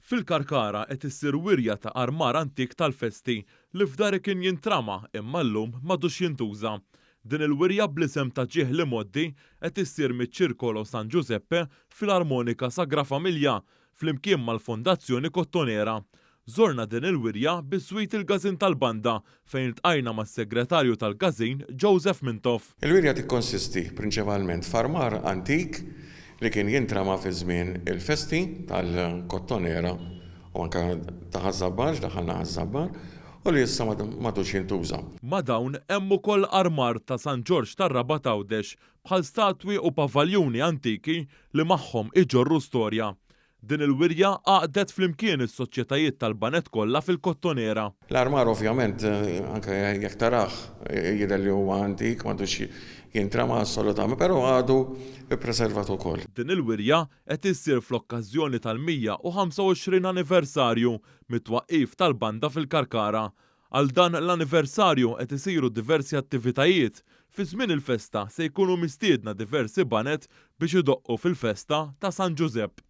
Fil-Karkara qed issir wirja ta' armar antik tal-festi li f'dari kien jintrama imma llum m'għadux jintuża. Din il-wirja bl-isem ta' Ġieħ l-Imgħoddi qed issir miċ-Circolo San Giuseppe Filarmonica Sagra Famiglia flimkien mal-Fondazzjoni Kottonera. Żorna din il-wirja biswit il-Każin tal-Banda fejn iltqajna mas-Segretarju tal-Każin Joseph Mintoff. Il-wirja tikkonsisti prinċipalment f'armar antik li kien jintrama fi żmien il-festi tal-Kottonera u anke ta' Ħaż-Żabbar, x'daħħalna Ħaż-Żabbar, u li issa m'għadux jintuża. Ma' dawn hemm ukoll armar ta' San Ġorġ tar-Rabat Għawdex bħal statwi u pavaljuni antiki li magħhom iġorru storja. Din il-wirja għaqqdet flimkien is-soċjetajiet tal-baned kollha fil-Kottonera. L-armar ovvjament anke jekk tarah jidher li huwa antik, m'għadux jintrama assolutament, però għadu ppreservat ukoll. Din il-wirja qed issir fl-okkażjoni tal-125 anniversarju mit-twaqqif tal-banda fil-Karkara. Għal dan l-anniversarju qed isiru diversi attivitajiet. Fi żmien il-festa se jkunu mistiedna diversi baned biex idoqqu fil-festa ta' San Ġużepp.